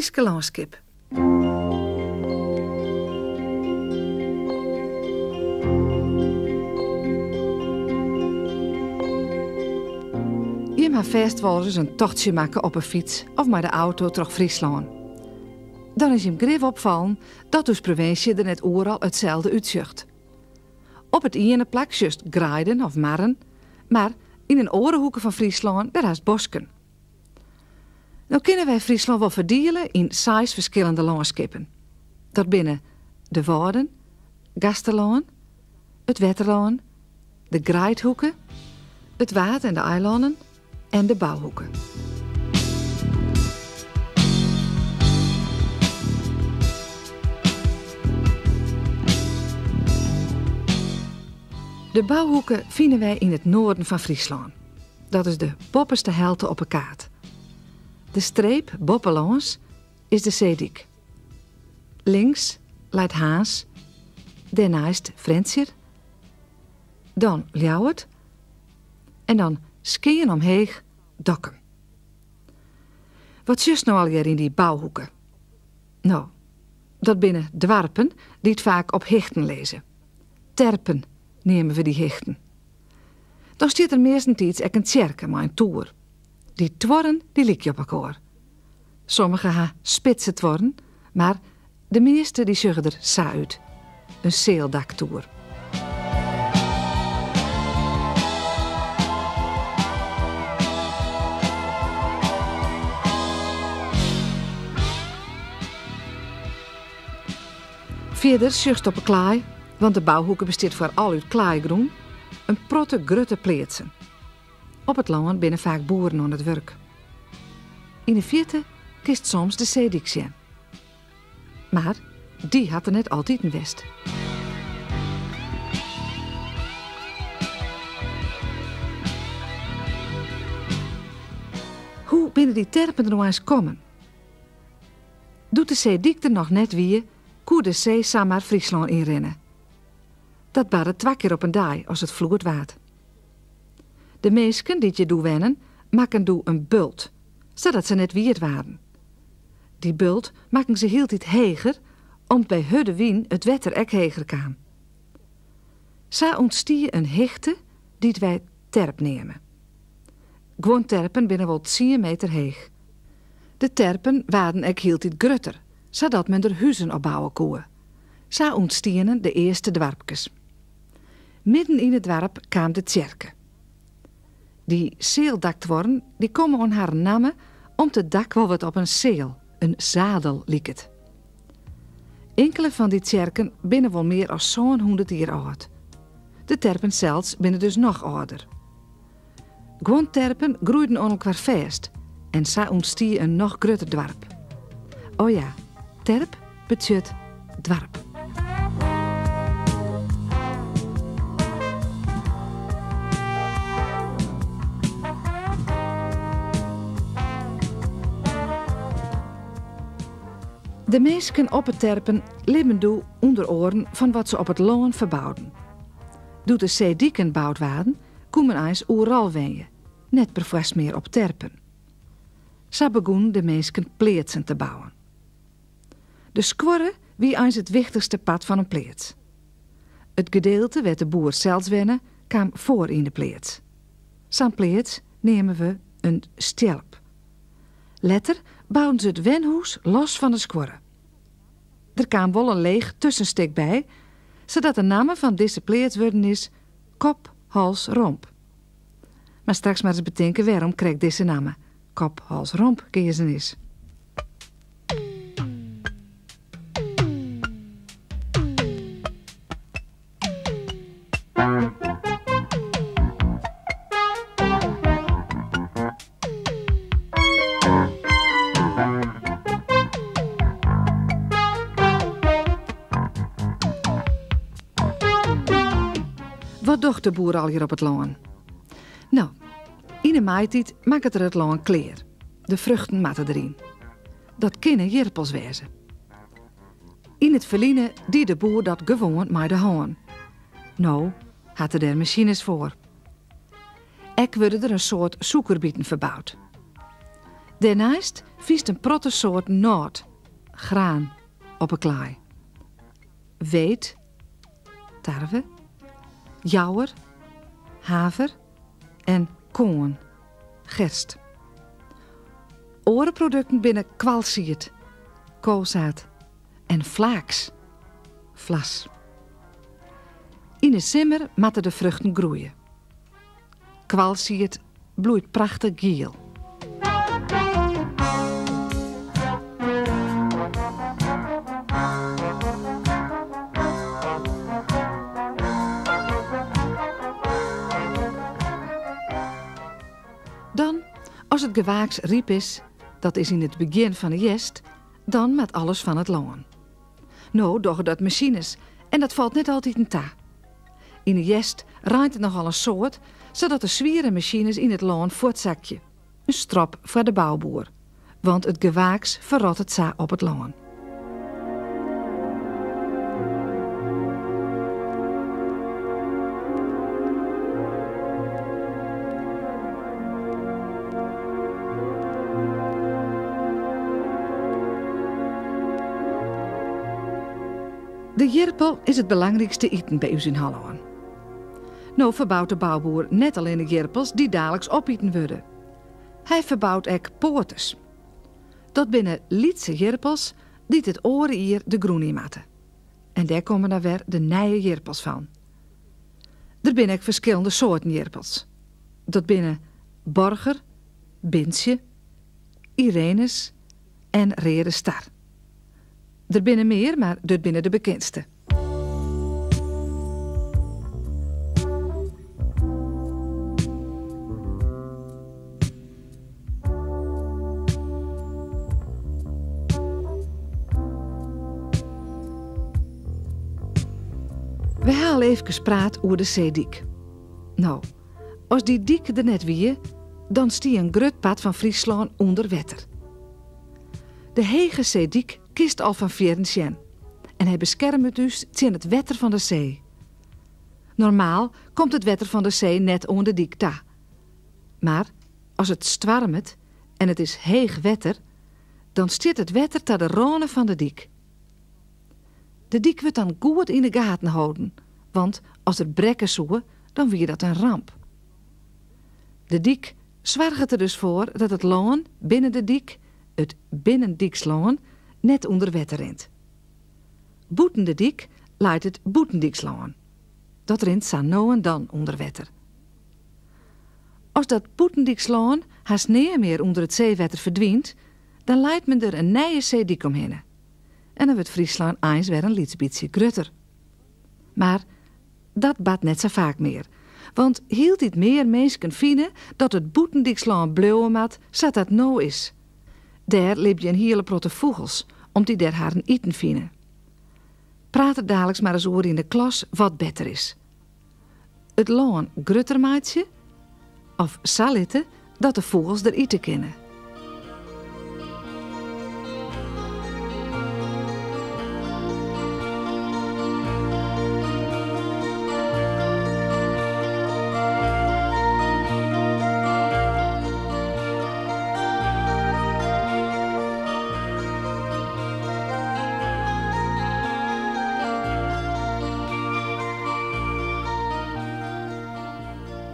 Fryske lânskip. Jim ha fêst wolris in tochtsje makke op 'e fyts of mei de auto troch Fryslân. Dan is jim grif opfallen dat ús provinsje der net oeral itselde útsjocht. Op it iene plak sjochst greiden of marren, mar yn in oare hoeke fan Fryslân dêr hast bosken. No kinne wy Fryslân wol ferdiele yn seis ferskillende lânskippen. Dat binne de Wâlden, Gasterlân, it Wetterlân, de Greidhoeke, it Waad en de eilannen en de Bouhoeke. De Bouhoeke fine wy yn it noarden fan Fryslân. Dat is de boppeste helte op 'e kaart. De streep boppelâns is de seedyk. Links leit Harns, dêrneist Frjentsjer, dan Ljouwert en dan skean omheech Dokkum. Wat sjochst no allegear yn dy bouhoeke? No, dat binne doarpen dy't faak op hichten lizze. Terpen neame we dy hichten. Dan stiet der meastentiids ek in tsjerke mei in toer. Dy tuorren dy lykje op elkoar. Sommige ha spitse tuorren, mar de measte dy sjogge der sa út, in sealdaktoer. Fierder sjochst op 'e klaai, want de bouhoeke bestiet foaral út klaaigrûn, in protte grutte pleatsen. Op it lân binne faak boeren oan it wurk. Yn 'e fierte kinst soms de seedyk sjen. Mar dy hat der net altiten west. Hoe binne dy terpen der no eins kommen? Doe't de seedyk der noch net wie, koe de see samar Fryslân ynrinne. Dat barde twa kear op in dei as it floed waard. De minsken dy't hjir doe wennen, makken doe in bult, sadat se net wiet waarden. Dy bult makken se hieltyd heger, om't by hurde wyn it wetter ek heger kaam. Sa ûntstie in hichte dy't wy terp neame. Guon terpen binne wol tsien meter heech. De terpen waarden ek hieltyd grutter, sadat men der huzen op bouwe koe. Sa ûntstienen de earste doarpkes. Midden yn it doarp kaam de tsjerke. Dy sealdaktuorren dy komme oan harren namme om't it dak wol wat op in seal, in zadel, liket. Inkele fan dy tsjerken binne wol mear as sânhûndert jier âld. De terpen sels binne dus noch âlder. Guon terpen groeiden oan elkoar fêst en sa ûntstie in noch grutter doarp. O ja, terp betsjut doarp. De minsken op 'e terpen libben doe ûnder oaren fan wat se op it lân ferbouden. Doe't de seediken boud waarden, koe men eins oeral wenje, net perfoarst mear op terpen. Sa begûnen de minsken pleatsen te bouwen. De skuorre wie eins it wichtichste part fan in pleats. It gedeelte wêr't de boer sels wenne, kaam foar yn de pleats. Sa'n pleats neame we in stjelp. Letter bouden se it wenhûs los fan de skuorre. Der kaam wol in leech tussenstik by, sadat de namme fan dizze pleats wurden is Kop, Hals, Romp. Mar straks mar ris betinke wêrom krekt dizze namme, Kop, Hals, Romp, keazen is. Wat docht de boer allegear op it lân? No, yn 'e maaitiid makket er it lân klear. De fruchten moatte deryn. Dat kinne jirpels wêze. Yn it ferline die de boer dat gewoan mei de hân. No hat er dêr masines foar. Ek wurde der in soad sûkerbiten ferboud. Dêrneist fynst in protte soarten nôt, graan, op 'e klaai. Weet, tarwe, hjouwer, haver en koarn, gerst. Oare produkten binne koalsied, koolzaad, en flaaks, vlas. Yn 'e simmer moatte de fruchten groeie. Koalsied bloeit prachtich giel. Dan, as it gewaaks ryp is, dat is yn it begjin fan 'e hjerst, dan moat alles fan it lân. No dogge dat masines en dat falt net altiten ta. Yn 'e hjerst reint it nochal in soad, sadat de swiere masines yn it lân fuortsakje. In strop foar de bouboer, want it gewaaks ferrottet sa op it lân. De jirpel is it belangrykste iten by ús yn Hollân. No ferbout de bouboer net allinne jirpels dy't daliks opiten wurde. Hy ferbout ek poaters. Dat binne lytse jirpels dy't it oare jier de grûn yn moatte. En dêr komme dan wer de nije jirpels fan. Der binne ek ferskillende soarten jirpels. Dat binne Borger, Bintsje, Irenes en Reade Star. Der binne mear, mar dit binne de bekendste. We ha al eefkes praat oer de seedyk. No, as dy dyk der net wie, dan stie in grut part fan Fryslân ûnder wetter. De hege seedyk kinst al fan fierren sjen en hy beskermet ús tsjin it wetter fan de see. Normaal komt it wetter fan de see net oan de dyk ta. Mar as it stoarmet en it is heech wetter, dan stiet it wetter ta de râne fan de dyk. De dyk wurdt dan goed yn de gaten holden, want as er brekke soe, dan wie dat in ramp. De dyk soarget der dus foar dat it lân binnen de dyk, it binnendykslân, net ûnder wetter rint. Bûten de dyk leit it bûtendykslân. Dat rint sa no en dan ûnder wetter. As dat bûtendykslân hast nea mear ûnder it seewetter ferdwynt, dan leit men der in nije seedyk omhinne. En dan wurdt Fryslân eins wer in lyts bytsje grutter. Mar dat bart net sa faak mear, want hieltyd mear minsken fine dat it bûtendykslân bliuwe moat sa't dat no is. Dêr libje in hiele protte fûgels, om't dy dêr harren iten fine. Praat der daliks mar ris oer yn de klas wat better is. It lân grutter meitsje of sa litte dat de fûgels der ite kinne.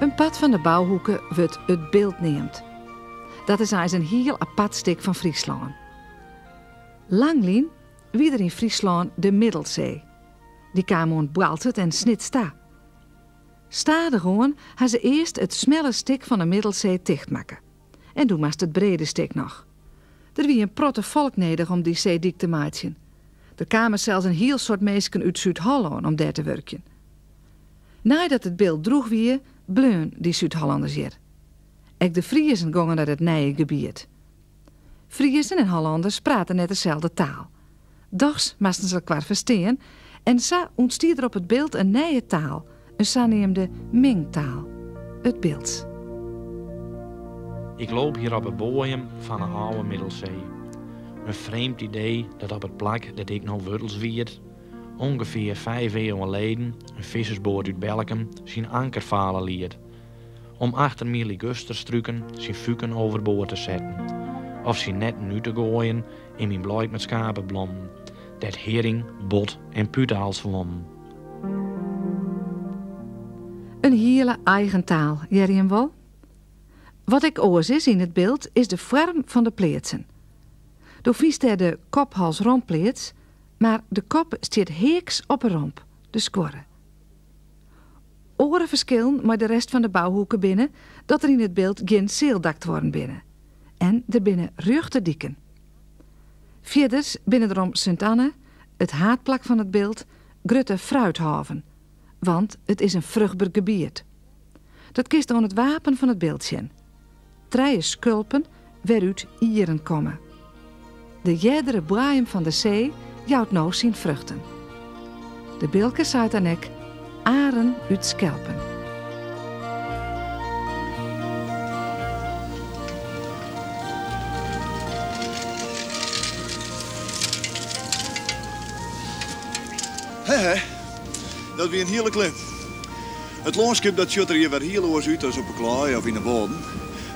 In part fan de Bouhoeke wurdt it Bilt neamd. Dat is eins in hiel apart stik fan Fryslân. Lang lyn wie der yn Fryslân de Middelsee. Dy kaam oant Boalsert en Snits ta. Stadichoan ha se earst it smelle stik fan de Middelsee tichtmakke. En doe moast it brede stik noch. Der wie in protte folk nedich om dy seedyk te meitsjen. Der kamen sels in hiel soad minsken út Súd-Hollân om dêr te wurkjen. Neidat it Bilt drûch wie, bleaun dy Súd-Hollanners hjir. Ek de Friezen gongen nei it nije gebiet. Friezen en Hollanners praten net deselde taal. Dochs moasten se elkoar ferstean en sa ûntstie der op it Bilt in nije taal, in saneamde mingtaal, it Bilts. Ik loop hier op 'e boaiem fan 'e âlde Middelsee. In frjemd idee dat op it plak dêr't ik no wurtels wied, ûngefear fiif eeuwen leden in fissersboat út Belkum syn anker fale liet, om achter myn ligusterstruken syn fuken overboard te setten. of syn netten út te goaien yn myn bleik met skapeblommen, dêr't hering, bot en pútaal swommen. In hiele eigen taal, hearre jim wol? Wat ek oars is yn it Bilt is de foarm fan de pleatsen. Do fynst dêr de kop-hals-romppleats, mar de kop stiet heaks op 'e romp, de skuorre. Oare ferskillen mei de rest fan de bouhoeke binne dat der yn it Bilt gjin sealdaktuorren binne en der binne rjochte diken. Fierders binne der om Sint Anne, it haadplak fan it Bilt, grutte fruithôven, want it is in fruchtber gebiet. Dat kinst oan it wapen fan it Bilt sjen. Trije skulpen wêrút ieren komme. De eardere boaiem fan de see jout no syn fruchten. De Bilker seit dan ek, aren út skelpen. Hè hè, dat wie in hiele klim. It lânskip dat sjocht der hjir wer hiel oars út as op 'e Klaai of yn 'e Wâlden.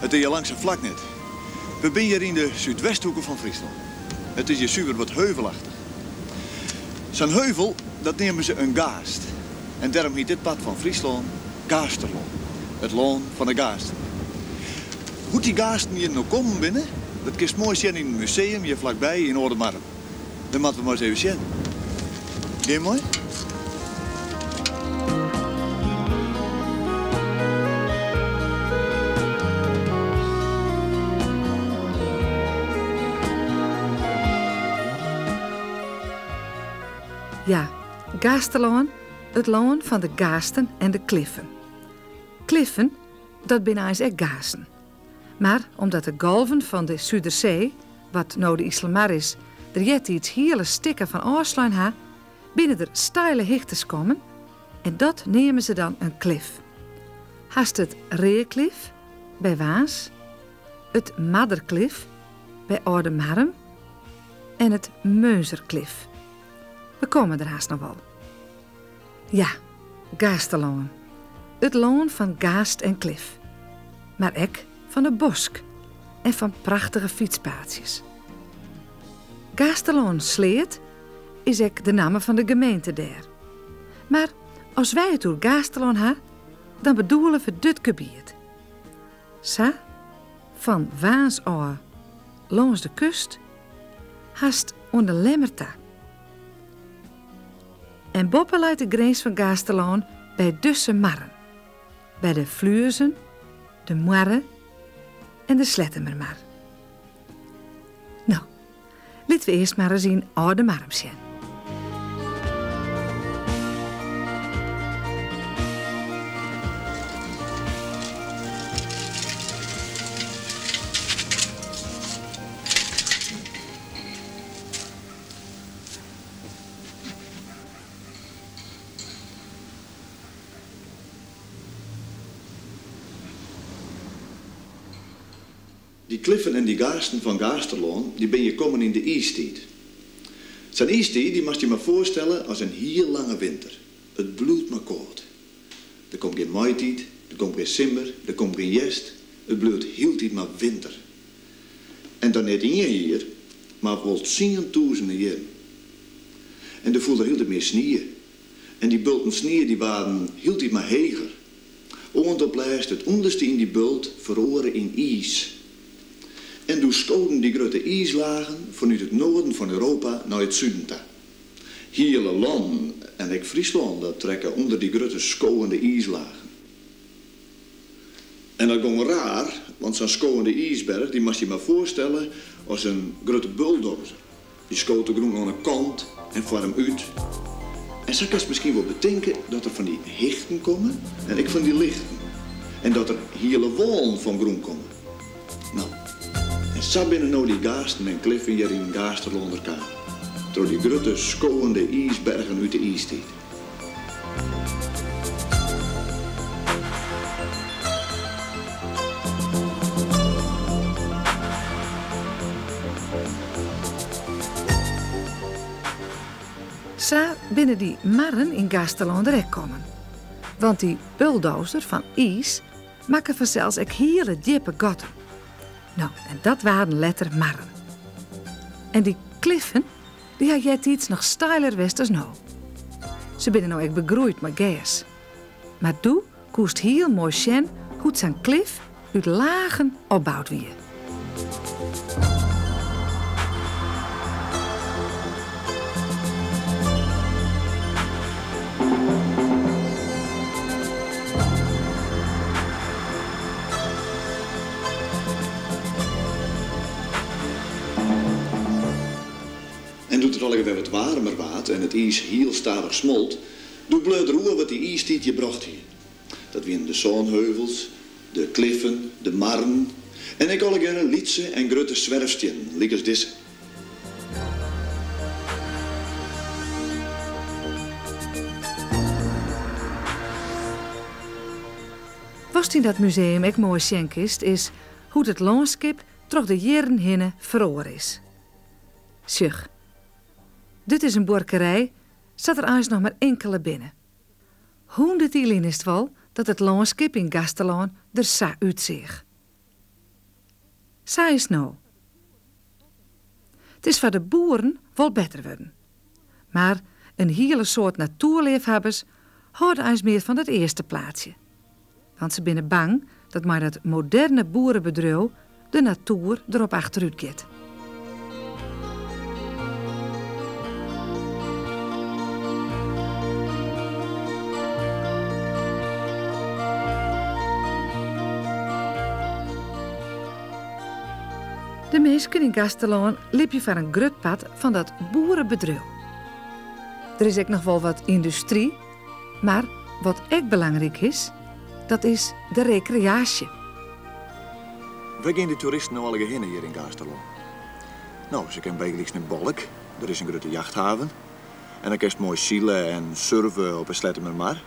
It is hjir lang sa flak net. We binne hjir yn de súdwesthoeke fan Fryslân. It is hjir suver wat heuvelachtich. Sa'n heuvel, dat neame se in gaast. En dêrom hyt dit part fan Fryslân Gaasterlân, it lân fan 'e gaasten. Hoe't dy gaasten hjir no kommen binne, dat kinst moai sjen yn it museum hjir flakby yn Aldemardum. Dêr moatte we mar ris even sjen. Gean mei? Ja, Gaasterlân, it lân fan de gaasten en de kliffen. Kliffen, dat binne eins ek gaasten. Mar omdat de golven fan de Sudersee, wat no de Iselmar is, der eartiids hiele stikken fan ôfslein ha, binne der steile hichtes kommen en dat neame se dan in klif. Hast it Reaklif by Warns, it Marderklif by Aldemardum en it Meunzerklif. We komme der hast noch wol. Ja, Gaasterlân. It lân fan gaast en klif. Mar ek fan 'e bosk en fan prachtige fytspaadsjes. Gaasterlân Sleat is ek de namme fan de gemeente dêr. Mar as wy it oer Gaasterlân ha, dan bedoele we dit gebiet. Sa, fan Warns ôf lâns de kust, hast oan de Lemmer ta. En boppe leit de grins fan Gaasterlân by dizze marren. By de Fluezen, de Moarre en de Sleattemermar. No, litte we earst mar ris yn Aldemardum sjen. Dy kliffen en dy gaasten fan Gaasterlân, dy binne hjir kommen yn de iistiid. Sa'n iistiid, dy moatst dy mar foarstelle as in hiel lange winter. It bliuwt mar kâld. Der komt gjin maitiid, der komt gjin simmer, der komt gjin hjerst, it bliuwt hieltyd mar winter. En dan net ien jier, mar wol tsientûzenen jierren. En der foel der hieltyd mear snie. En dy bulten snie dy waarden hieltyd mar heger. Oant op lêst it ûnderste yn dy bult feroare yn iis. En doe skoden dy grutte iislagen fanút it noarden fan Europa nei it suden ta. Hiele lannen, en ek Fryslân, dat rekke ûnder dy grutte skowende iislagen. En dat gong raar, want sa'n skowende iisberch, dy moatst dy mar foarstelle as in grutte bulldozer. Dy skoot de grûn oan 'e kant en foar him út. En sa kinst miskien wol betinke dat der fan dy hichten komme en ek fan dy lichten. En dat der hiele wâlen fan grûn komme. No, en sa binne no dy gaasten en kliffen hjir yn Gaasterlân der kaam. Troch dy grutte skowende iisbergen út de iistiid. Sa binne dy marren yn Gaasterlân der ek kommen. Want dy bulldozer fan iis makke fansels ek hiele djippe gatten. No, en dat waarden letter marren. En dy kliffen, dy ha eartiids noch steiler west as no. Se binne no ek begroeid mei gers. Mar doe koest hiel moai sjen hoe't sa'n klif út lagen opboud wie. En doe't it allegear wer wat waarmer waard en it iis hiel stadich smolt, doe bleau der oer wat dy iistiid hjir brocht hie. Dat wienen de sânheuvels, de kliffen, de marren en ek allegearre lytse en grutte swerfstiennen, lykas dizze. Watst yn dat museum ek moai sjen kinst is hoe't it lânskip troch de jierren hinne feroare is. Sjoch, dit is in buorkerij sa't der eins noch mar inkele binne. Hûndert jier lyn is 't wol dat it lânskip yn Gasterlân der sa útseach. Sa is 't no. It is foar de boeren wol better wurden. Mar in hiele soad natoerleafhawwers hâlde eins mear fan dat earste plaatsje. Want se binne bang dat mei dat moderne boerebedriuw de natoer derop achterút giet. De minsken yn Gasterlân libje foar in grut part fan dat boerebedriuw. Der is ek noch wol wat yndustry, mar wat ek belangryk is, dat is de rekreaasje. Wêr gean dy toeristen no allegear hinne hjir yn Gaasterlân? No, se kinne bygelyks nei Balk, der is in grutte jachthaven. En dan kinst moai sile en surfe op 'e Sleattemermar.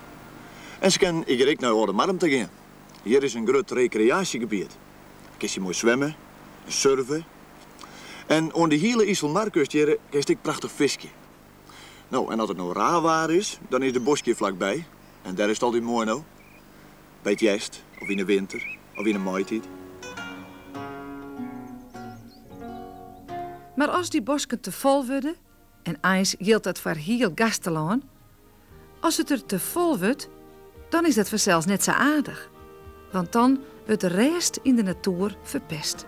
En se kinne hjir ek nei Aldemardum ta gean. Hjir is in grut rekreaasjegebiet. Dêr kinst hjir moai swimme en surfe. En oan de hiele Iselmarkust hjir kinst ek prachtich fiskje. No, en as it no raar waar is, dan is de bosk hjir flakby. En dêr is it altyd moai no. By 't hjerst, of yn 'e winter, of yn 'e maitiid. Mar as dy bosken te fol wurde, en eins jildt dat foar hiel Gasterlân, as it der te fol wurdt, dan is dat fansels net sa aardich, want dan wurdt de rêst yn de natoer ferpest.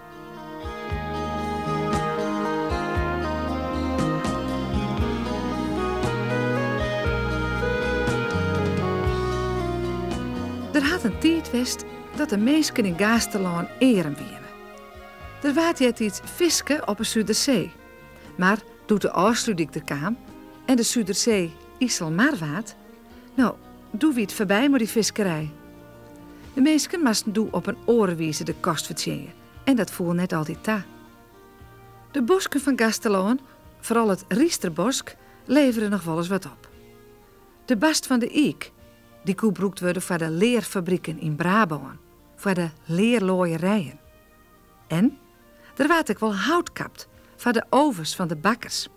Der hat in tiid west dat de minsken yn Gaasterlân earm wiene. Der waard eartiids fiske op 'e Sudersee. Mar doe't de Ofslútdyk der kaam en de Sudersee Iselmar waard, no, doe wie it foarby mei dy fiskerij. De minsken moasten doe op in oare wize de kost fertsjinje en dat foel net altyd ta. De bosken fan Gasterlân, foaral it Rysterbosk, leveren noch wolris wat op. De bast fan de iik, dy koe brûkt wurde foar de learfabriken yn Brabân, foar de learloaierijen. En der waard ek wol hout kapt foar de ovens fan de bakkers.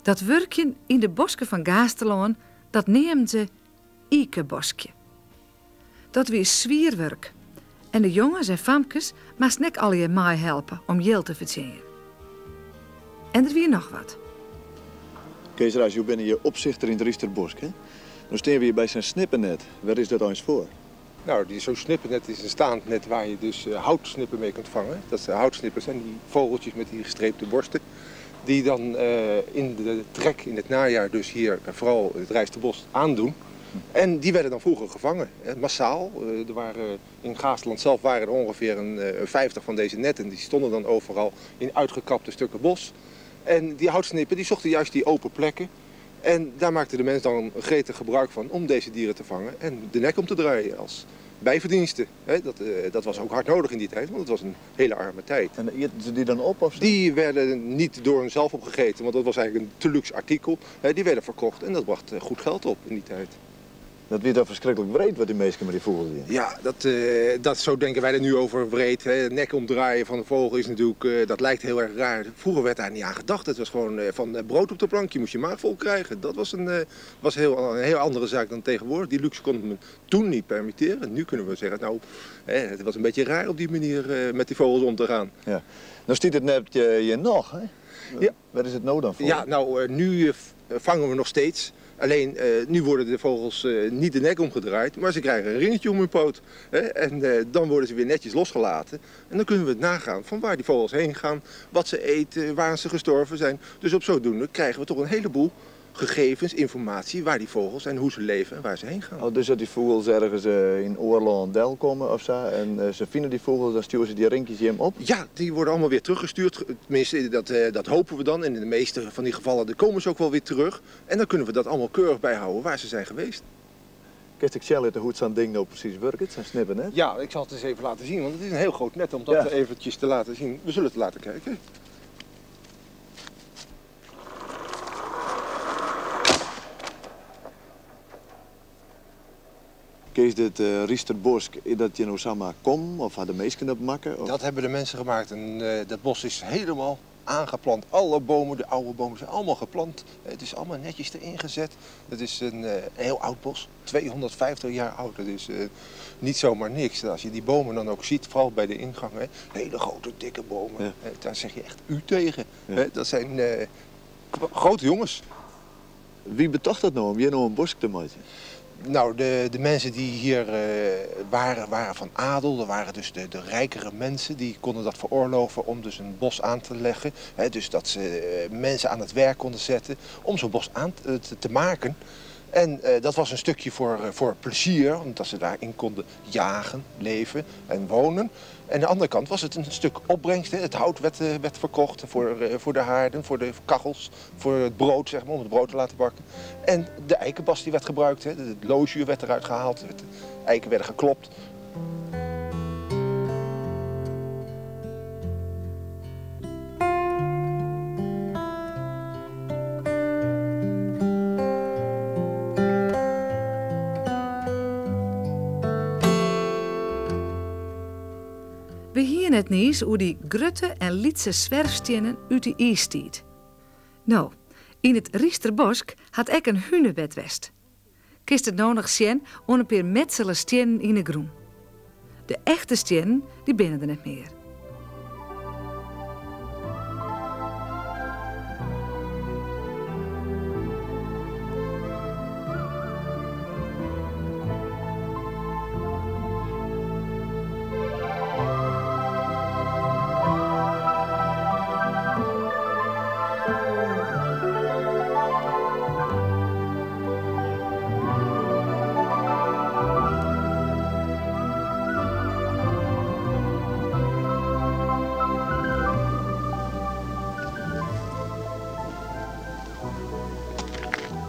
Dat wurkjen yn de bosken fan Gaasterlân, dat neamden se ikeboskje. Dat wie swier wurk en de jonges en famkes moasten ek allegear meihelpe om jild te fertsjinjen. En der wie noch wat. Kees Ruis, jo binne hjir opsichter yn it Rysterbosk, hè? No stean we hjir by sa'n snippennet. Wêr is dat eins foar? Nou, zo'n snippennet is een staand net waar je dus houtsnippen mee kunt vangen. Dat zijn houtsnippen zijn die vogeltjes met die gestreepte borsten. Die dan in de trek in het najaar dus hier vooral het Rijsterbos aandoen. En die werden dan vroeger gevangen, massaal. Er waren, in Gaasterland zelf waren er ongeveer een 50 van deze netten. Die stonden dan overal in uitgekapte stukken bos. En die houtsnippen die zochten juist die open plekken. En daar maakte de mens dan gretig gebruik van om deze dieren te vangen en de nek om te draaien als bijverdienste. Dat was ook hard nodig in die tijd, want het was een hele arme tijd. En eten ze die dan op? Of zo? Die werden niet door hunzelf opgegeten, want dat was eigenlijk een te luxe artikel. Die werden verkocht en dat bracht goed geld op in die tijd. Dat wie toch ferskriklik wreed wat dy minsken mei dy fûgels dienen? Ja, dat, dat, zo denken wij er nu over wreed. Hè. Nek omdraaien van een vogel is natuurlijk, dat lijkt heel erg raar. Vroeger werd daar niet aan gedacht. Het was gewoon van brood op de plank, je moest je maag vol krijgen. Dat was een heel andere zaak dan tegenwoordig. Die luxe kon men toen niet permitteren. Nu kunnen we zeggen, nou, hè, het was een beetje raar op die manier met die vogels om te gaan. Ja. Nou stiet het net je nog, hè? Ja. Waar is het nou dan voor? Ja, nou, nu vangen we nog steeds. Alleen nu worden de vogels niet de nek omgedraaid, maar ze krijgen een ringetje om hun poot. Hè? En dan worden ze weer netjes losgelaten. En dan kunnen we het nagaan van waar die vogels heen gaan, wat ze eten, waar ze gestorven zijn. Dus op zodoende krijgen we toch een heleboel gegevens, informatie waar die vogels en hoe ze leven en waar ze heen gaan. Oh, dus dat die vogels ergens in Oorlog Del komen of zo en ze vinden die vogels, dan sturen ze die ringjes hem op? Ja, die worden allemaal weer teruggestuurd. Tenminste, dat hopen we dan. En in de meeste van die gevallen dan komen ze ook wel weer terug. En dan kunnen we dat allemaal keurig bijhouden waar ze zijn geweest. Kun je zeggen hoe het zo'n ding nou precies werkt, zo'n snippennet? Ja, ik zal het eens even laten zien, want het is een heel groot net om dat eventjes te laten zien. We zullen het laten kijken. Kees, dit Riesterbosk, is dat je nou samen kom of hadden de meesten dat maken? Of? Dat hebben de mensen gemaakt en dat bos is helemaal aangeplant. Alle bomen, de oude bomen zijn allemaal geplant. Het is allemaal netjes erin gezet. Het is een heel oud bos, 250 jaar oud. Dat is niet zomaar niks. Als je die bomen dan ook ziet, vooral bij de ingang, hè, hele grote, dikke bomen. Ja. Daar zeg je echt u tegen. Ja. Hè, dat zijn grote jongens. Wie betocht dat nou om hier nou een bos te maken? Nou, de mensen die hier waren, waren van adel. Dat waren dus de rijkere mensen. Die konden dat veroorloven om dus een bos aan te leggen. Hè, dus dat ze mensen aan het werk konden zetten om zo'n bos aan te maken. En dat was een stukje voor plezier, omdat ze daarin konden jagen, leven en wonen. En aan de andere kant was het een stuk opbrengst. Hè. Het hout werd verkocht voor de haarden, voor de kachels, voor het brood, zeg maar, om het brood te laten bakken. En de eikenbast die werd gebruikt, hè. Het loosjuur werd eruit gehaald, de eiken werden geklopt. We hier net nieuws hoe die grutte en lietse zwerfstenen uit de ijstijd. Nou, in het Riesterbosk had ek een hunebed west. Kist het nou nog zien om een paar metselen stenen in de groen. De echte stenen, die binnen er net meer.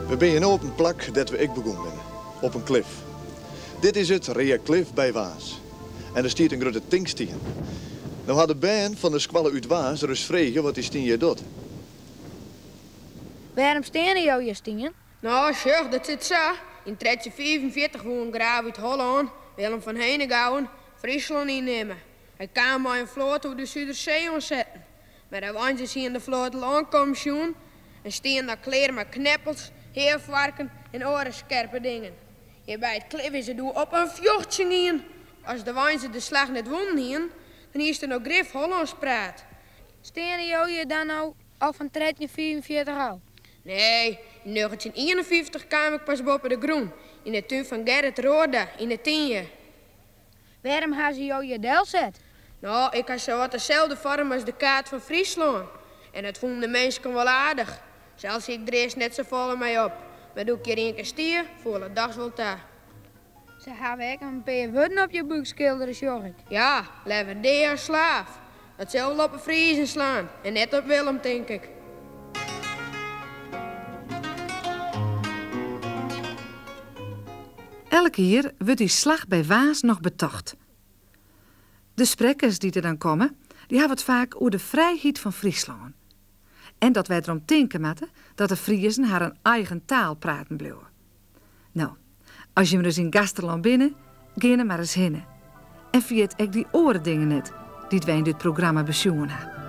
We zijn nu op een plak dat we ik begonnen zijn. Op een klif. Dit is het Rea Klif bij Waas. En er stiert een grote tinksteen. Nou had de band van de squallen uit Waas er eens vregen wat die steen hier doet. Waarom steen jou je steen? Nou, zeg, dat zit zo. In 1345 woon een graaf uit Holland, Willem van Henegouwen, Friesland innemen. Hij kwam bij een vloot over de Zuiderzee ontzetten. Maar de wandjes hier in de vloot al aankomen zien en steen daar kleren met kneppels, heervarken en orenscherpe dingen. Hier bij het klif is het doel op een vjochtje in. Als de wijnzen de slag net wonnen hier, dan is er nog grif Hollands praat. Steen jou je dan nou al van 1344 al? Nee, in 1951 kwam ik pas boven de groen. In de tuin van Gerrit Roorda, in de Tienje. Waarom hebben ze jou je del zet? Nou, ik had zo wat dezelfde vorm als de kaart van Friesland. En dat vonden de mensen wel aardig. Zelfs ik er eerst net zo vol mee op. Maar doe ik hier een kwartier, voor het dag wel daar. Ze hebben ook een paar woorden op je boek schilderen, zorg. Ja, lever slaaf. Dat zal wel op een Friesen slaan. En net op Willem, denk ik. Elk jaar wordt die slag bij Waas nog betocht. De sprekers die er dan komen, die hebben het vaak over de vrijheid van Friesland. En dat wij erom denken moeten dat de Friesen haar een eigen taal praten blijven. Nou, As jim ris yn Gaasterlân binne, gean der mar ris hinne. En ferjit ek dy oare dingen net dy't wy yn dit programma besjoen ha.